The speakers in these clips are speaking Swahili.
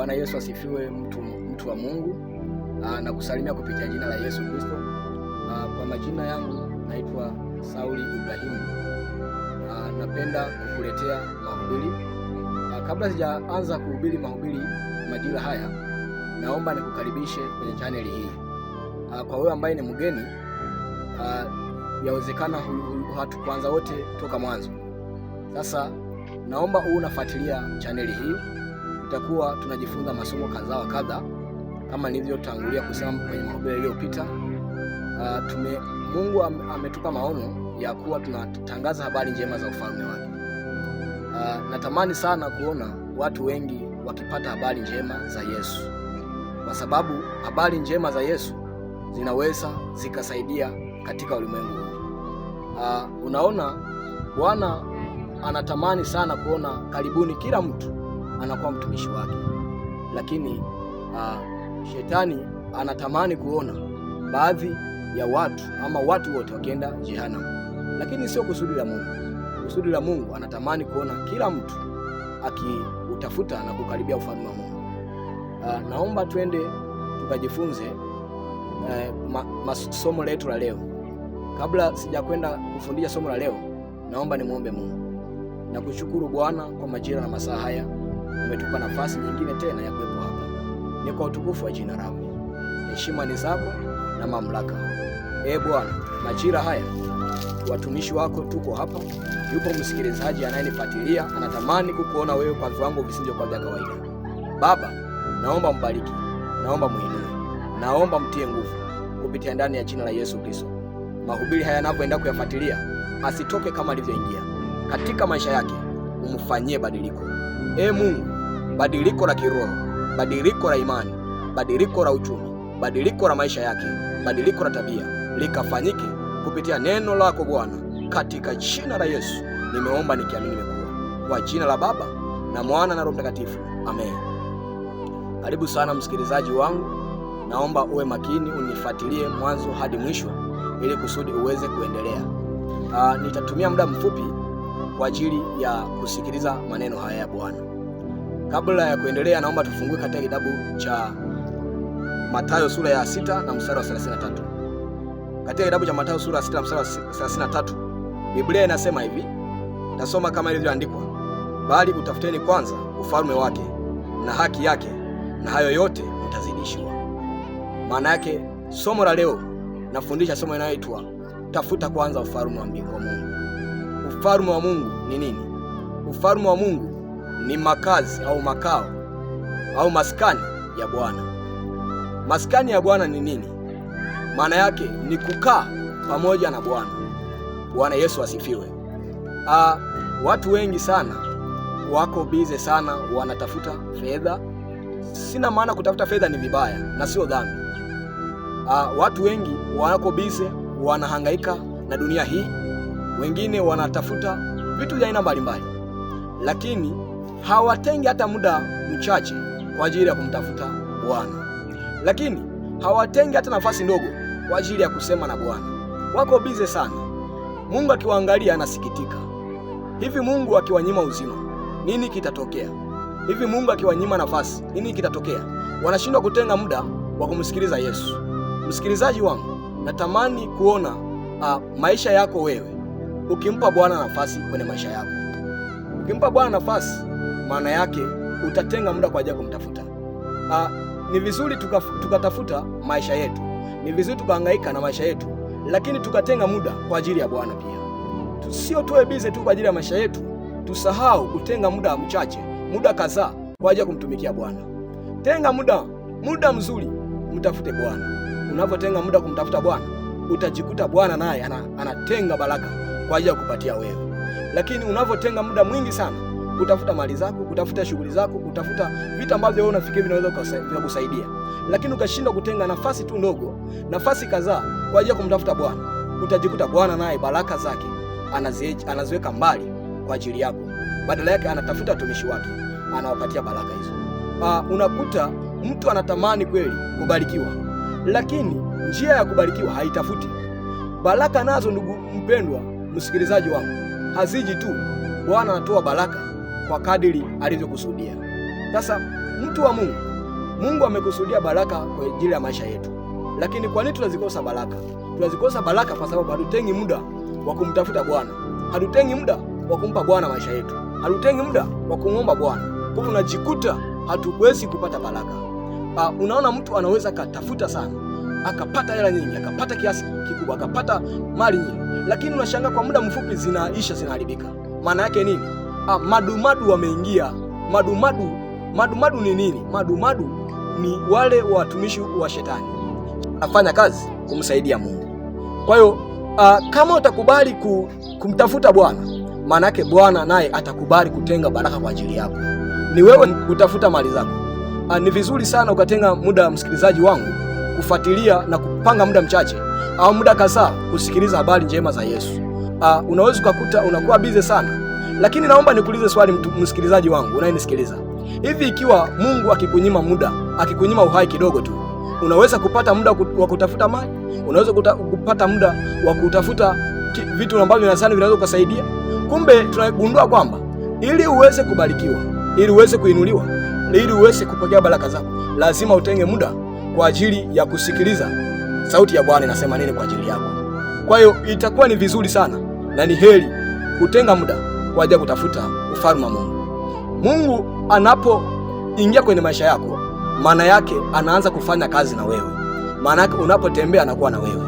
Bwana Yesu asifiwe, mtu wa Mungu. Na kusalimia kupitia jina la Yesu Kristo. Kwa majina yangu naitwa Sauli Ibrahimu. Napenda kukuletea mahubiri. Kabla sijaanza kuhubiri mahubiri majira haya, naomba nikukaribishe kwenye chaneli hii. Kwa wewe ambaye ni mgeni, yawezekana hatukuanza wote toka mwanzo. Sasa naomba uwe unafuatilia chaneli hii. Tutakuwa tunajifunza masomo kadha wa kadha kama nilivyotangulia kusema kwenye mahubiri yaliyopita. Mungu ametupa maono ya kuwa tunatangaza habari njema za ufalme wake. Natamani sana kuona watu wengi wakipata habari njema za Yesu, kwa sababu habari njema za Yesu zinaweza zikasaidia katika ulimwengu huu. Unaona, Bwana anatamani sana kuona karibuni kila mtu anakuwa mtumishi wake, lakini shetani anatamani kuona baadhi ya watu ama watu wote wakienda jehanamu, lakini sio kusudi la Mungu. Kusudi la Mungu, anatamani kuona kila mtu akiutafuta na kukaribia ufalme wa Mungu. Naomba twende tukajifunze somo letu la leo. Kabla sijakwenda kufundisha somo la leo, naomba nimuombe Mungu. Nakushukuru Bwana kwa majira na masaa haya, umetupa nafasi nyingine tena ya kuwepo hapa. Ni kwa utukufu wa jina lako, heshima ni zako na mamlaka. Ee Bwana, majira haya watumishi wako tuko hapa. Yupo msikilizaji anayenifuatilia, anatamani kukuona wewe kwa viwango visivyokuwa vya kawaida. Baba, naomba mbariki, naomba muinue, naomba mtie nguvu kupitia ndani ya jina la Yesu Kristo. Mahubiri haya yanavyoenda kuyafuatilia, asitoke kama alivyoingia. Katika maisha yake umfanyie badiliko. Ee Mungu, badiliko la kiroho, badiliko la imani, badiliko la uchumi, badiliko la maisha yake, badiliko la tabia likafanyike kupitia neno lako Bwana, katika jina la Yesu nimeomba nikiamini imekuwa. Kwa jina la Baba na Mwana na Roho Mtakatifu, amen. Karibu sana msikilizaji wangu, naomba uwe makini unifuatilie mwanzo hadi mwisho ili kusudi uweze kuendelea. Nitatumia muda mfupi kwa ajili ya kusikiliza maneno haya ya Bwana. Kabla ya kuendelea, naomba tufungue katika kitabu cha Mathayo sura ya 6 na mstari wa 33. Katika kitabu cha Mathayo sura ya 6 na mstari wa 33, Biblia inasema hivi, tasoma kama ilivyoandikwa: bali utafuteni kwanza ufalme wake na haki yake, na hayo yote mtazidishiwa. Maana yake somo la leo nafundisha somo linaloitwa tafuta kwanza ufalme wa Mungu. Ufalme wa Mungu ni nini? Ufalme wa Mungu ni makazi au makao au maskani ya Bwana. Maskani ya Bwana ni nini? Maana yake ni kukaa pamoja na Bwana. Bwana Yesu asifiwe. Watu wengi sana wako bize sana, wanatafuta fedha. Sina maana kutafuta fedha ni vibaya na sio dhambi. Watu wengi wako bize, wanahangaika na dunia hii. Wengine wanatafuta vitu vya aina mbalimbali, lakini hawatengi hata muda mchache kwa ajili ya kumtafuta Bwana, lakini hawatengi hata nafasi ndogo kwa ajili ya kusema na Bwana. Wako bize sana. Mungu akiwaangalia anasikitika. Hivi Mungu akiwanyima uzima, nini kitatokea? Hivi Mungu akiwanyima nafasi, nini kitatokea? Wanashindwa kutenga muda wa kumsikiliza Yesu. Msikilizaji wangu, natamani kuona maisha yako wewe ukimpa Bwana nafasi kwenye maisha yako. Ukimpa Bwana nafasi, maana yake utatenga muda kwa ajili ya kumtafuta. Ni vizuri tukatafuta maisha yetu, ni vizuri tukahangaika na maisha yetu, lakini tukatenga muda kwa ajili ya Bwana pia. Sio tuwe bize tu kwa ajili ya maisha yetu, tusahau kutenga muda mchache, muda kadhaa kwa ajili ya kumtumikia Bwana. Tenga muda mzuri, mtafute Bwana. Unapotenga muda kumtafuta Bwana, utajikuta Bwana naye anatenga baraka kwa ajili ya kupatia wewe. Lakini unavyotenga muda mwingi sana kutafuta mali zako, kutafuta shughuli zako, kutafuta vitu ambavyo wewe unafikiri vinaweza kukusaidia, lakini ukashindwa kutenga nafasi tu ndogo, nafasi kadhaa kwa ajili ya kumtafuta Bwana, utajikuta Bwana naye baraka zake anaziweka mbali kwa ajili yako. Badala yake anatafuta watumishi wake, anawapatia baraka hizo. Unakuta mtu anatamani kweli kubarikiwa, lakini njia ya kubarikiwa haitafuti. Baraka nazo, ndugu mpendwa msikilizaji wangu, haziji tu. Bwana anatoa baraka kwa kadiri alivyokusudia. Sasa mtu wa Mungu, Mungu amekusudia baraka kwa ajili ya maisha yetu, lakini kwa nini tunazikosa baraka? Tunazikosa baraka kwa sababu hatutengi muda wa kumtafuta Bwana, hatutengi muda wa kumpa Bwana maisha yetu, hatutengi muda wa kumwomba Bwana. Kwa hiyo unajikuta hatuwezi kupata baraka. Unaona, mtu anaweza katafuta sana akapata hela nyingi, akapata kiasi kikubwa, akapata mali nyingi, lakini unashangaa kwa muda mfupi zinaisha, zinaharibika. Maana yake nini? Madumadu wameingia. Madumadu, madumadu ni nini? Madumadu ni wale watumishi wa shetani, anafanya kazi kumsaidia Mungu. Kwa hiyo kama utakubali kumtafuta Bwana, maana yake Bwana naye atakubali kutenga baraka kwa ajili yako. Ni wewe kutafuta mali zako. Ni vizuri sana ukatenga muda, msikilizaji wangu, kufuatilia na kupanga muda mchache au muda kadhaa kusikiliza habari njema za Yesu. Unaweza ukakuta unakuwa bize sana, lakini naomba nikuulize swali, msikilizaji wangu unayenisikiliza. Hivi ikiwa Mungu akikunyima muda, akikunyima uhai kidogo tu, unaweza kupata muda wa kutafuta mali? Unaweza kupata muda wa kutafuta vitu ambavyo nadhani vinaweza kukusaidia? Kumbe tunagundua kwamba ili uweze kubarikiwa, ili uweze kuinuliwa, ili uweze kupokea baraka zako, lazima utenge muda kwa ajili ya kusikiliza sauti ya Bwana inasema nini kwa ajili yako. Kwa hiyo itakuwa ni vizuri sana na ni heri kutenga muda kwa ajili ya kutafuta ufalme wa Mungu. Mungu anapoingia kwenye maisha yako, maana yake anaanza kufanya kazi na wewe. Maana yake unapotembea anakuwa na wewe.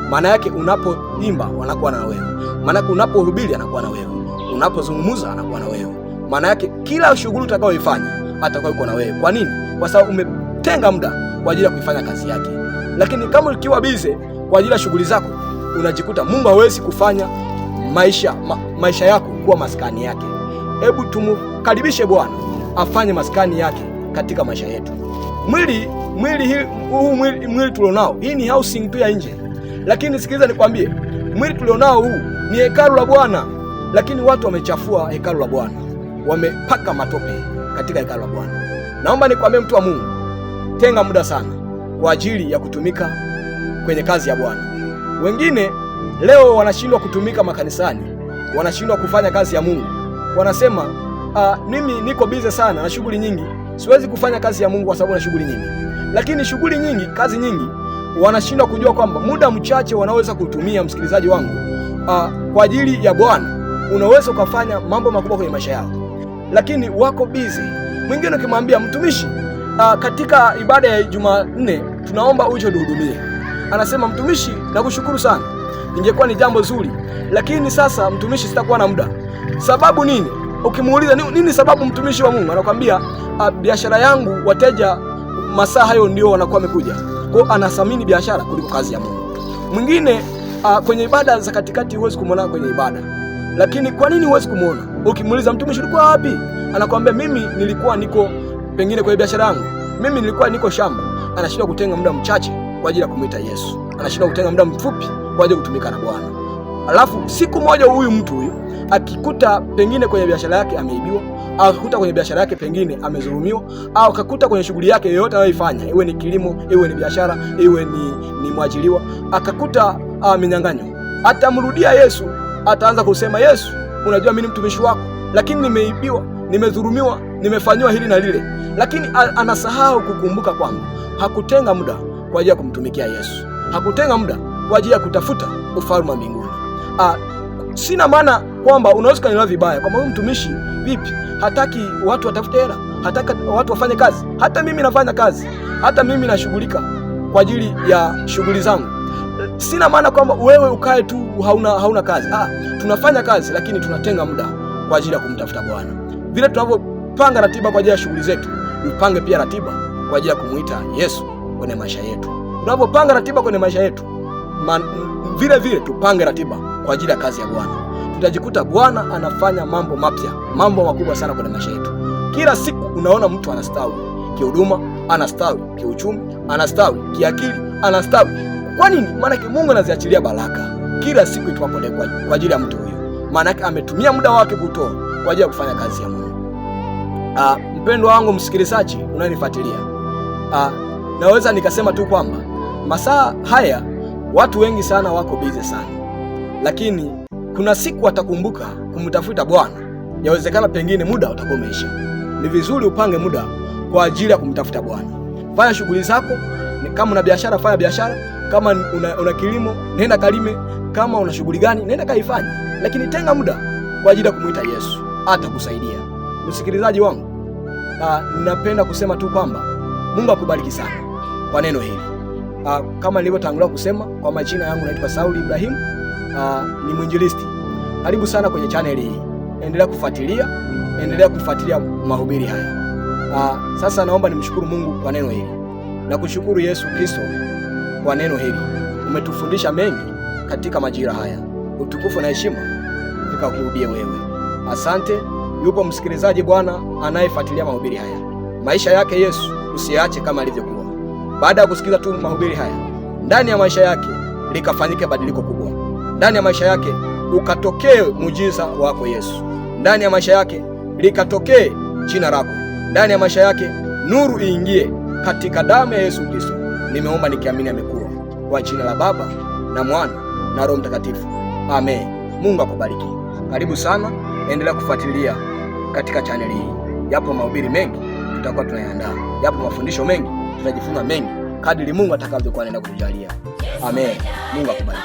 Maana yake unapoimba anakuwa na wewe. Maana yake unapohubiri anakuwa na wewe. Unapozungumza anakuwa na wewe. Maana yake kila shughuli utakayoifanya atakuwa yuko na wewe. Kwa nini? Kwa sababu umetenga muda kwa ajili ya kuifanya kazi yake. Lakini kama ukiwa bize kwa ajili ya shughuli zako, unajikuta Mungu hawezi kufanya maisha yako kuwa maskani yake. Hebu tumkaribishe Bwana afanye maskani yake katika maisha yetu. Mwili tulionao, hii ni housing tu ya nje. Lakini sikiliza nikwambie, mwili tulionao huu ni hekalu la Bwana, lakini watu wamechafua hekalu la Bwana, wamepaka matope katika hekalu la Bwana. Naomba nikwambie mtu wa Mungu, tenga muda sana kwa ajili ya kutumika kwenye kazi ya Bwana. Wengine leo wanashindwa kutumika makanisani, wanashindwa kufanya kazi ya Mungu. Wanasema mimi niko bize sana na shughuli nyingi, siwezi kufanya kazi ya Mungu kwa sababu na shughuli nyingi. Lakini shughuli nyingi, kazi nyingi, wanashindwa kujua kwamba muda mchache wanaweza kutumia, msikilizaji wangu, kwa ajili ya Bwana, unaweza ukafanya mambo makubwa kwenye maisha yao, lakini wako bize. Mwingine ukimwambia mtumishi, katika ibada ya Jumanne tunaomba uje uhudumie, anasema mtumishi, nakushukuru sana, ingekuwa ni jambo zuri, lakini sasa mtumishi, sitakuwa na muda. Sababu nini? Ukimuuliza nini sababu, mtumishi wa Mungu anakuambia biashara yangu, wateja masaa hayo ndio wanakuwa wamekuja. Kwa hiyo anathamini biashara kuliko kazi ya Mungu. Mwingine kwenye ibada za katikati huwezi kumwona kwenye ibada. Lakini kwa nini huwezi kumwona? Ukimuuliza mtumishi, ulikuwa wapi? Anakuambia mimi nilikuwa niko pengine kwenye biashara yangu, mimi nilikuwa niko shamba. Anashindwa kutenga muda mchache kwa ajili ya kumwita Yesu, anashindwa kutenga muda mfupi kwa ajili ya kutumika na Bwana. Alafu siku moja huyu mtu huyu akikuta pengine kwenye biashara yake ameibiwa, au akikuta kwenye biashara yake pengine amedhulumiwa, au akakuta kwenye shughuli yake yoyote anayoifanya, iwe ni kilimo, iwe ni biashara, iwe ni mwajiriwa, akakuta amenyang'anywa, atamrudia Yesu, ataanza kusema Yesu, unajua mimi ni mtumishi wako, lakini nimeibiwa, nimedhulumiwa, nimefanyiwa hili na lile. Lakini anasahau kukumbuka kwamba hakutenga muda kwa ajili ya kumtumikia Yesu, hakutenga muda kwa ajili ya kutafuta ufalme wa mbinguni. Sina maana kwamba unaweza kunielewa vibaya kwamba huyu mtumishi vipi, hataki watu watafute hela, hataki watu wafanye kazi. Hata mimi nafanya kazi, hata mimi nashughulika kwa ajili ya shughuli zangu. Sina maana kwamba wewe ukae tu hauna kazi. Tunafanya kazi lakini tunatenga muda kwa ajili ya kumtafuta Bwana. Vile tunavyopanga ratiba kwa ajili ya shughuli zetu, tupange pia ratiba kwa ajili ya kumuita Yesu kwenye maisha yetu. Tunapopanga ratiba kwenye maisha yetu, vile vile tupange ratiba kwa ajili ya kazi ya Bwana. Tutajikuta Bwana anafanya mambo mapya, mambo makubwa sana kwenye maisha yetu. Kila siku unaona mtu anastawi kihuduma, anastawi kiuchumi, anastawi kiakili, anastawi. Kwa nini? Maanake Mungu anaziachilia baraka kila siku itwapo leo kwa ajili ya mtu huyo. Maanake ametumia muda wake kutoa kwa ajili ya kufanya kazi ya Mungu. Mpendwa wangu msikilizaji unayenifuatilia, naweza nikasema tu kwamba masaa haya watu wengi sana wako busy sana, lakini kuna siku watakumbuka kumtafuta Bwana. Yawezekana pengine muda utakuwa umeisha. Ni vizuri upange muda kwa ajili ya kumtafuta Bwana. Fanya shughuli zako, kama una biashara fanya biashara, kama una kilimo nenda kalime, kama una shughuli gani nenda kaifanye, lakini tenga muda kwa ajili ya kumuita Yesu, atakusaidia. Msikilizaji wangu, napenda kusema tu kwamba Mungu akubariki sana kwa neno hili. Kama nilivyotangulia kusema, kwa majina yangu naitwa Sauli Ibrahim, ni mwinjilisti. Karibu sana kwenye chaneli hii, endelea kufuatilia mahubiri haya. Sasa naomba nimshukuru Mungu kwa neno hili na kushukuru Yesu Kristo kwa neno hili. Umetufundisha mengi katika majira haya. Utukufu na heshima vikakurudie wewe. Asante. Yupo msikilizaji Bwana anayefuatilia mahubiri haya, maisha yake Yesu usiache kama alivyokuwa. Baada ya kusikiza tu mahubiri haya, ndani ya maisha yake likafanyike badiliko kubwa, ndani ya maisha yake ukatokee muujiza wako Yesu, ndani ya maisha yake likatokee jina lako, ndani ya maisha yake nuru iingie katika damu ya Yesu Kristo. Nimeomba nikiamini amekuwa, kwa jina la Baba na Mwana na Roho Mtakatifu, amen. Mungu akubariki. Karibu sana, endelea kufuatilia katika chaneli hii. Yapo mahubiri mengi tutakuwa tunayandaa, yapo mafundisho mengi, tutajifunza mengi kadiri Mungu atakavyokuwa anaenda kutujalia. Amen. Mungu akubariki.